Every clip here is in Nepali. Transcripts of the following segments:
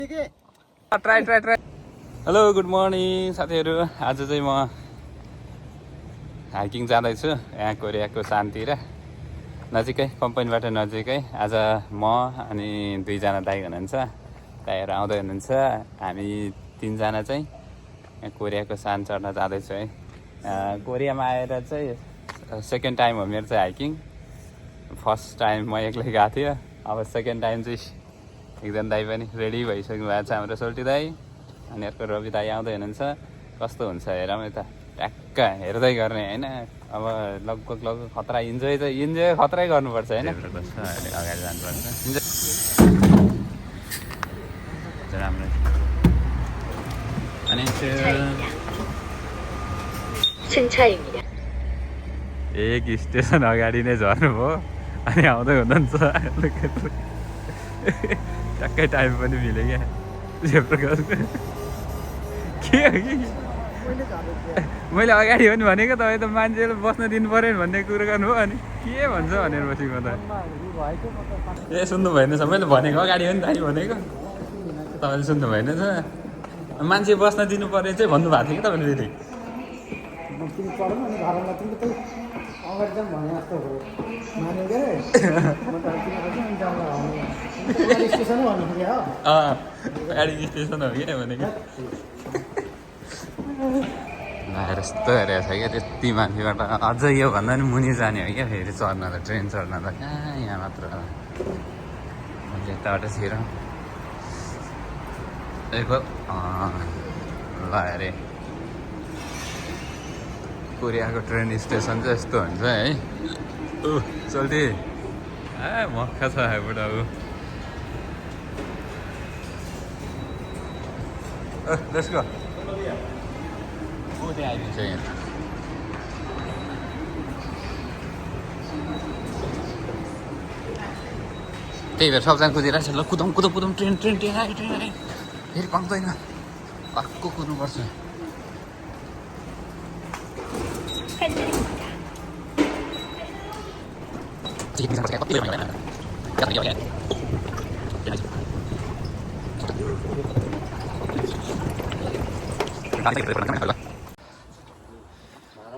Try try try. Hello good morning साथीहरू, आज चाहिँ म हाइकिङ जाँदैछु यहाँ कोरियाको सानतिर नजिकै, कम्पनीबाट नजिकै। आज म अनि दुईजना दाइ हुनुहुन्छ, दाइहरू आउँदै हुनुहुन्छ। हामी तिनजना चाहिँ यहाँ कोरियाको सान चढ्न जाँदैछु है। कोरियामा आएर चाहिँ सेकेन्ड टाइम हो मेरो चाहिँ हाइकिङ। फर्स्ट टाइम म एक्लै गएको थिएँ, अब सेकेन्ड टाइम चाहिँ एकजना दाइ पनि रेडी भइसक्नु भएको छ, हाम्रो सोल्टी दाइ अनि अर्को रवि दाइ आउँदै हुनुहुन्छ। कस्तो हुन्छ हेरौँ यता, ट्याक्क हेर्दै गर्ने होइन। अब लगभग खतरा इन्जोय खतरै गर्नुपर्छ होइन। अगाडि जानुपर्छ राम्रो। अनि एक स्टेसन अगाडि नै झर्नुभयो अनि आउँदै हुनुहुन्छ। ट्याक्कै टाइम पनि मिल्यो क्या जयप्रकाशको। के हो कि मैले अगाडि हो नि भनेको, तपाईँ त मान्छेले बस्न दिनु पऱ्यो भन्ने कुरो गर्नुभयो। अनि के भन्छ भनेर पछि म त ए सुन्नु भएन छ, मैले भनेको अगाडि हो नि दाइ भनेको, तपाईँले सुन्नु भएन छ। मान्छे बस्न दिनु पऱ्यो चाहिँ भन्नुभएको थियो कि तपाईँले फेरि। गाडी स्टेसन हो क्या भनेको। यस्तो हेरेको छ क्या, त्यति माथिबाट अझै यो भन्दा नि मुनि जाने हो क्या फेरि चढ्नलाई, ट्रेन चढ्नलाई। कहाँ यहाँ मात्र यताबाट छिर ल अरे कोरियाको ट्रेन स्टेसन चाहिँ यस्तो हुन्छ है। चल्ती मक्खा छ बुढा। Let's go. त्यहाँ आइदिन्छ यहाँ। त्यही भएर सबजना कुदिरहेको छ। ल कुदौँ ट्रेन आयो फेरि पाउँदैन, पक्को कुद्नुपर्छ।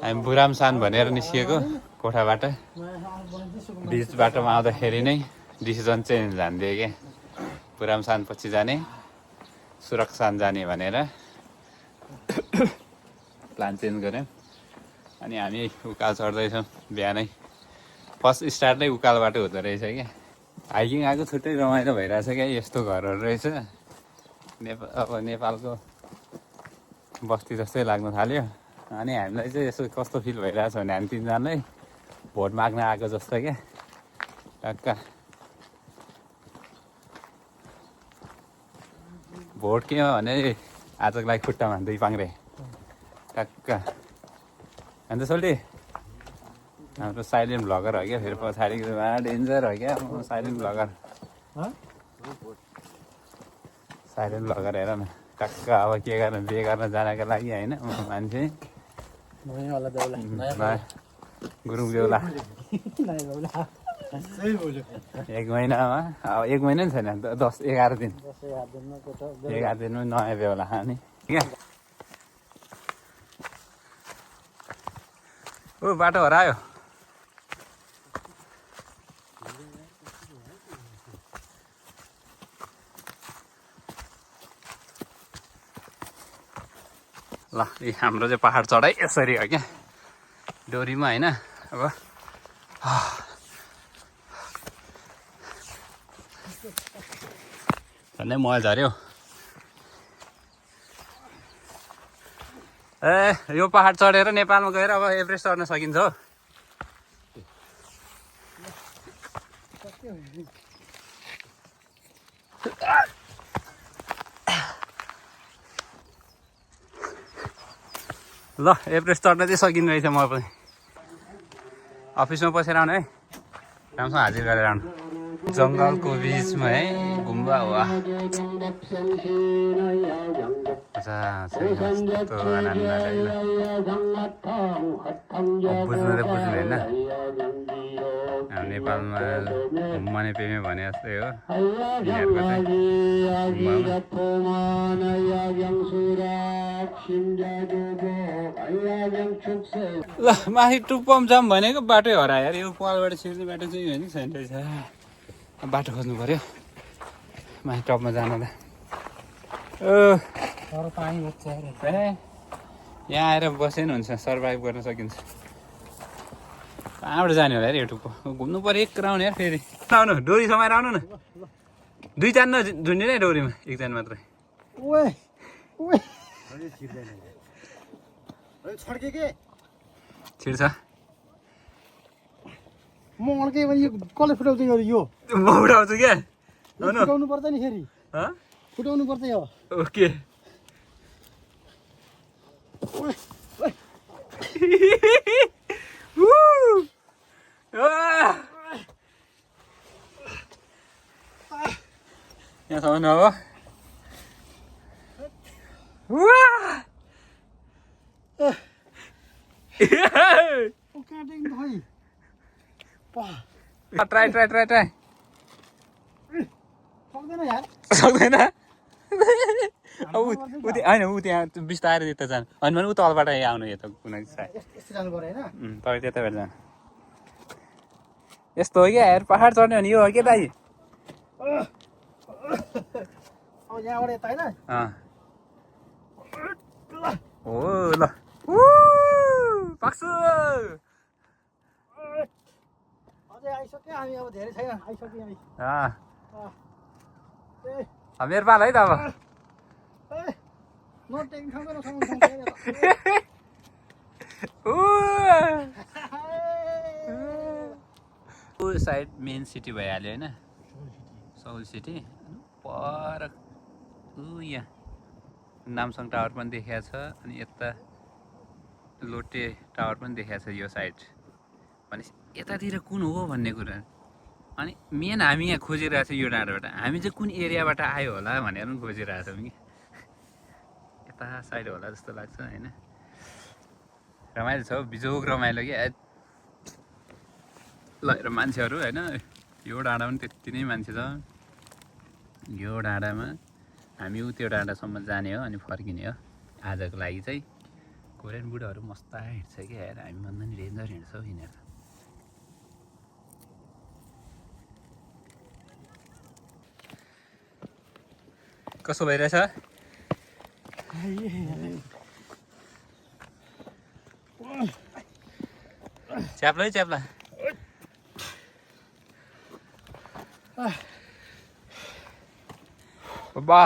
हामी बुरामसान भनेर निस्किएको कोठाबाट। बिच बाटोमा आउँदाखेरि नै डिसिजन चेन्ज हानिदियो क्या, बुरामसान पछि जाने सुरक्षान जाने भनेर प्लान चेन्ज गऱ्यौँ। अनि हामी उकाल चढ्दैछौँ बिहानै। फर्स्ट स्टार्ट नै उकालबाट हुँदो रहेछ क्या। हाइकिङ आएको छुट्टै रमाइलो भइरहेछ क्या, यस्तो घरहरू रहेछ। अब नेपालको बस्ती जस्तै लाग्न थाल्यो। अनि हामीलाई चाहिँ यसो कस्तो फिल भइरहेछ भने हामी तिनजनालाई भोट माग्न आएको जस्तो क्या टक्क। भोट के हो भने आजको लागि खुट्टामा 2 पाङ्रे टक्क। अन्त सोल्टी हाम्रो साइलेन्ट भ्लगर हो क्या, फेरि पछाडिको डेन्जर हो क्या साइलेन्ट भ्लगर। साइलेन्ट भ्लगर हेर न टक्क। अब के गर्न, बिहे गर्न जानको लागि होइन मान्छे गुरुङ बेहुला 1 महिनामा। अब 1 महिना नि छैन, 10-11 दिन 11 दिनमा नयाँ बेहुला खाने क्या। ओ बाटो हरायो। ल हाम्रो चाहिँ पहाड चढाइ यसरी हो क्या, डोरीमा होइन। अब झन्डै मजा झऱ्यो। यो पहाड चढेर नेपालमा गएर अब एभरेस्ट चढ्न सकिन्छ हो। ल एभरेस्ट चढ्न चाहिँ सकिने रहेछ। म पनि अफिसमा बसेर आउनु है, राम्रोसँग हाजिर गरेर आउनु। जङ्गलको बिचमा है गुम्बा हो। बुझ्नु होइन, नेपालमा मने पेमे भने जस्तै हो यिनीहरूको चाहिँ ल माथि टुप्पोमा जाऊँ भनेको बाटै हरायो यार यो पालबाट छिर्ने बाटो चाहिँ होइन छैन रहेछ बाटो खोज्नु पर्यो माथि टपमा जान यहाँ आएर बसे नि हुन्छ सर्भाइभ गर्न सकिन्छ कहाँबाट जाने होला यार यो टुप्पो घुम्नु पर्यो एक राउन्ड यार फेरि आउनु डोरी समाएर आउनु न दुईजना नझुन्ने नै डोरीमा एकजना मात्रै छिर्छ म अड्के भने यो कसले फुटाउँछ यो म उठाउँछु क्या फुटाउनु पर्छ नि फेरि फुटाउनु पर्छ यो ओके यहाँसम्म अब ट्राई ट्राई ट्राई ट्राई सक्दैन अब होइन ऊ त्यहाँ बिस्तारै त्यता जानु होइन भने ऊ तलबाट आउनु यता कुनै तपाईँ त्यताबाट जानु यस्तो हो क्या हेर पहाड चढ्ने भने यो हो क्या दाइ हो ल पाक्छु मेरो पाल है त अब साइड मेन सिटी भइहाल्यो होइन सौल सिटी पर यहाँ नामसङ टावर पनि देखाएको छ अनि यता लोटे टावर पनि देखाएको छ यो साइड भनेपछि यतातिर कुन हो भन्ने कुरा अनि मेन हामी यहाँ खोजिरहेको छौँ यो डाँडाबाट हामी चाहिँ कुन एरियाबाट आयो होला भनेर पनि खोजिरहेको छौँ कि यता साइड होला जस्तो लाग्छ होइन रमाइलो छ हौ बिजोग रमाइलो क्या ल हेर मान्छेहरू होइन यो डाँडा पनि त्यति नै मान्छे छ यो डाँडामा हामी उ त्यो डाँडासम्म जाने हो अनि फर्किने हो आजको लागि चाहिँ कोरियन बुढाहरू मस्त हिँड्छ क्या हेर हामी भन्दा नि रेन्जर हिँड्छौँ यिनीहरू कसो भइरहेछ च्याप्ला है च्याप्ला बा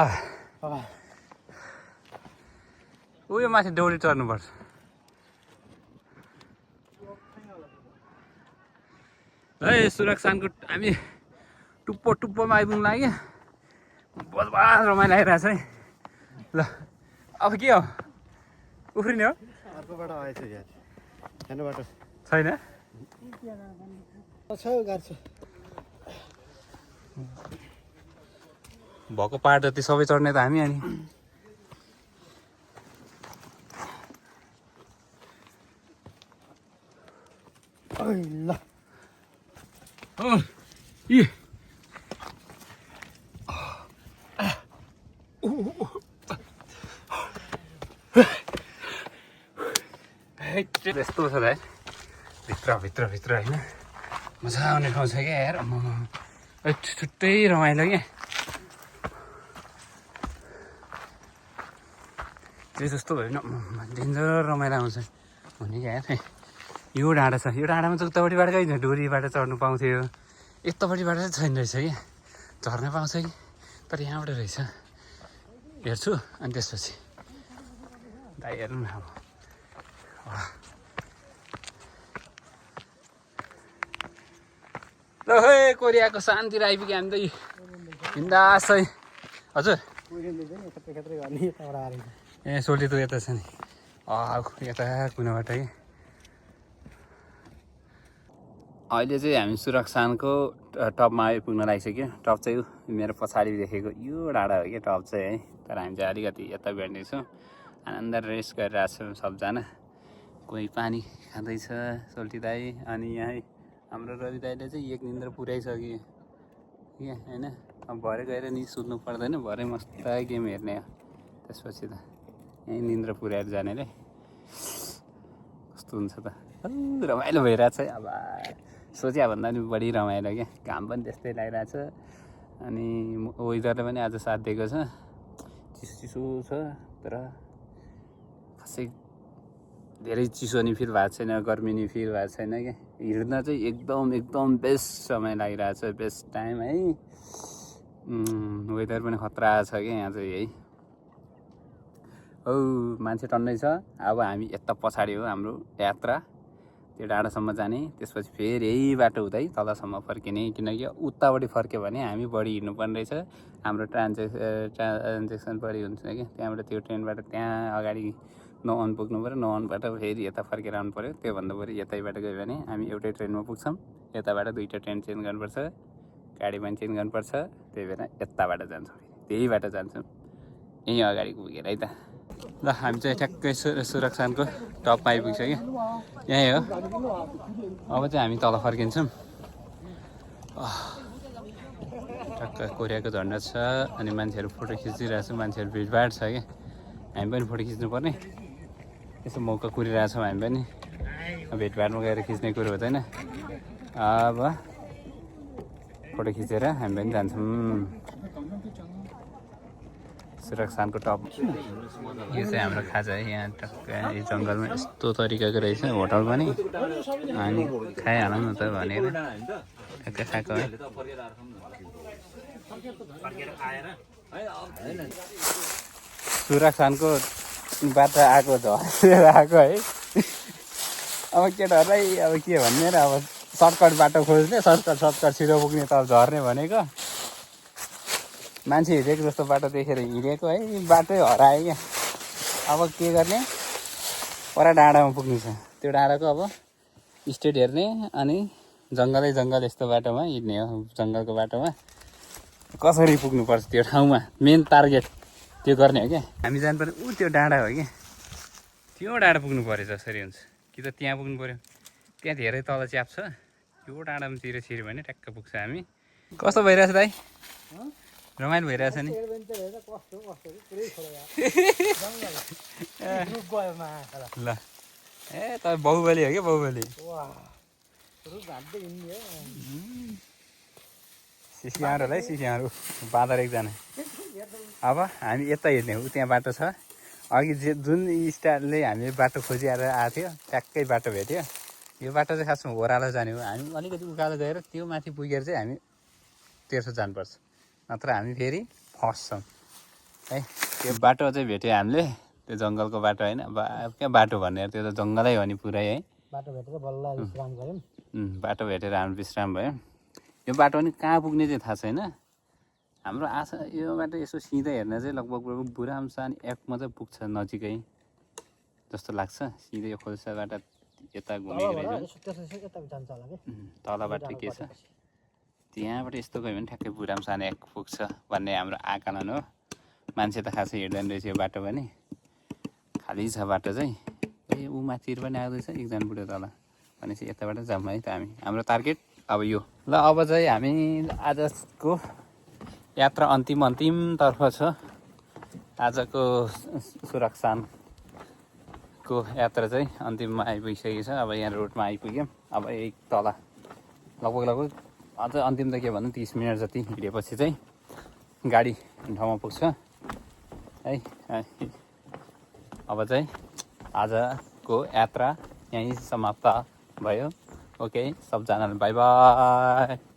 उयो माथि डौरी चढ्नुपर्छ है सुरक्षाको हामी टुप्पो टुप्पोमा आइपुग्नु लाग्यो बसबास रमाइलो आइरहेछ है ल अब के हो उफ्रिने हो अर्को बाटो आएछ यार सानो बाटो छैन भएको पाहाड जति सबै चढ्ने त हामी अनि ल यस्तो छ भाइ भित्र होइन मजा आउने ठाउँ छ क्या यार छुट्टै रमाइलो क्या त्यो जस्तो होइन डेन्जर रमाइलो आउँछ हुने क्या यार यो डाँडा छ यो डाँडामा चाहिँ उतापट्टिबाट कहीँ डोरीबाट चढ्नु पाउँथ्यो यतापट्टिबाट चाहिँ छैन रहेछ क्या झर्न पाउँछ कि तर यहाँबाट रहेछ हेर्छु अनि त्यसपछि दाइ हेर्नु न अब ल है कोरियाको शान्तिर आइपुग्यो हामी त बिन्दास है हजुर ए सोल्टी त यता छ नि यता कुनाबाट है अहिले चाहिँ हामी सुरक्षानको टपमा आइपुग्न लागिसक्यो टप चाहिँ मेरो पछाडि देखेको यो डाँडा हो क्या टप चाहिँ है तर हामी चाहिँ अलिकति यता भेट्नेछौँ आनन्द रेस्ट गरिरहेको छौँ सबजना कोही पानी खाँदैछ सोल्टी दाई अनि यहाँ हाम्रो रवि दाइले चाहिँ एक निन्द्रा पुर्याइसक्यो क्या होइन। अब भरे गएर नि सुत्नु पर्दैन, भरे मस्त गेम हेर्ने हो। त्यसपछि त यहीँ निन्द्रा पुर्याएर जाने रे। कस्तो हुन्छ त, रमाइलो भइरहेछ है। अब सोचे भन्दा पनि बढी रमाइलो क्या। घाम पनि त्यस्तै लागिरहेछ अनि वेदरले पनि आज साथ दिएको छ। चिसो चिसो छ तर खासै धेरै चिसो नि फिल भएको छैन, गर्मी नि फिल भएको छैन क्या। हिँड्न चाहिँ एकदम बेस्ट समय लागिरहेछ, बेस्ट टाइम है। वेदर पनि खतरा छ क्या यहाँ चाहिँ है। औ मान्छे टन्नै छ। अब हामी यता पछाडि हो हाम्रो यात्रा, त्यो डाँडासम्म जाने, त्यसपछि फेरि यही बाटो हुँदै तलसम्म फर्किने। किनकि उतापट्टि फर्क्यो भने हामी बढी हिँड्नुपर्ने रहेछ। हाम्रो ट्रान्जेक्सन बढी हुन्छ क्या। त्यहाँबाट त्यो ट्रेनबाट त्यहाँ अगाडि नौअन पुग्नु पऱ्यो, नौअनबाट फेरि यता फर्केर आउनु पऱ्यो। त्योभन्दा बढी यतैबाट गयो भने हामी एउटै ट्रेनमा पुग्छौँ। यताबाट दुईवटा ट्रेन चेन्ज गर्नुपर्छ, गाडी पनि चेन्ज गर्नुपर्छ। त्यही भएर यताबाट जान्छौँ, त्यही बाटो जान्छौँ, यहीँ अगाडि पुगेर है त। ल हामी चाहिँ ठ्याक्कै सुरक्षानको टपमा आइपुग्छ क्या, यहीँ हो। अब चाहिँ हामी तल फर्किन्छौँ। ठ्याक्क कोरियाको झन्डा छ अनि मान्छेहरू फोटो खिचिरहेको छ, मान्छेहरू भिडभाड छ क्या। हामी पनि फोटो खिच्नुपर्ने, यसो मौका कुरिरहेछौँ हामी पनि। भेटभाडमा गएर खिच्ने कुरो हुँदैन। अब फोटो खिचेर हामी पनि जान्छौँ सुरक्षानको टप। यो चाहिँ हाम्रो खाजा है। यहाँ टक्क जङ्गलमा यस्तो तरिकाको रहेछ होटल पनि, अनि खाइहालौँ न त भनेर टक्क खाएको है। सुरक्षाको बाटो आएको झरेर आएको है। अब केटाहरूलाई अब के भन्ने र, अब सर्टकट बाटो खोज्ने, सर्टकट छिटो पुग्ने, त झर्ने भनेको। मान्छे हिँडेको जस्तो बाटो देखेर हिँडेको है, बाटै हरायो क्या। अब के गर्ने, पर डाँडामा पुग्नु छ। त्यो डाँडाको अब स्टेट हेर्ने अनि जङ्गल यस्तो बाटोमा हिँड्ने हो। जङ्गलको बाटोमा कसरी पुग्नुपर्छ त्यो ठाउँमा, मेन टार्गेट त्यो गर्ने हो क्या। हामी जानुपर्ने त्यो डाँडा हो क्या, त्यो डाँडा पुग्नु पऱ्यो जसरी हुन्छ कि त त्यहाँ पुग्नु पऱ्यो। त्यहाँ धेरै तल च्याप छ, त्यो डाँडामा छिर्यो भने ट्याक्क पुग्छ हामी। कस्तो भइरहेछ दाइ? रमाइलो भइरहेछ नि। ल ए तपाईँ बाहुबली हो क्या, बाहुबली। सिसियाहरू है, सिसियाहरू बाँदर एकजना। अब हामी यता हिँड्ने हो, त्यहाँ बाटो छ। अघि जुन स्टाइलले हामी बाटो खोजिआएर आएको थियो ट्याक्कै बाटो भेट्यो। यो बाटो चाहिँ खासमा ओह्रालो जाने हो। हामी अलिकति उकालो गएर त्यो माथि पुगेर चाहिँ हामी तेर्सो जानुपर्छ, नत्र हामी फेरि फस्छौँ है। त्यो बाटो चाहिँ भेट्यो हामीले, त्यो जङ्गलको बाटो होइन, क्या बाटो भनेर, त्यो त जङ्गलै हो नि पुरै है। बाटो भेटेर बल्ल विश्राम गऱ्यौँ। बाटो भेटेर हाम्रो विश्राम भयो। यो बाटो पनि कहाँ पुग्ने चाहिँ थाहा छैन हाम्रो। आशा यो बाटो यसो सिधै हेर्न चाहिँ लगभग बुढामसान एकमा चाहिँ पुग्छ नजिकै जस्तो लाग्छ। सिधै यो खोल्साबाट यता घुमेर तलबाट के छ, त्यहाँबाट यस्तो गयो भने ठ्याक्कै बुढामसान एक पुग्छ भन्ने हाम्रो आकलन हो। मान्छे त खासै हिँड्दैन रहेछ यो बाटो पनि, खाली छ बाटो चाहिँ। ए ऊ माथितिर पनि आउँदैछ एकजना बुढो तल, भनेपछि यताबाट जाऊँ है त हामी। हाम्रो टार्गेट अब यो। ल अब चाहिँ हामी आजको यात्रा अन्तिमतर्फ छ। आजको सुरक्षाको यात्रा चाहिँ अन्तिममा आइपुगिसकेको छ। अब यहाँ रोडमा आइपुग्यौँ। अब यही तल लगभग अझ अन्तिम त के भन्नु 30 मिनट जति हिँडेपछि चाहिँ गाडी ठाउँमा पुग्छ है। अब चाहिँ आजको यात्रा यहीँ समाप्त भयो। ओके सबजनालाई बाई बाई।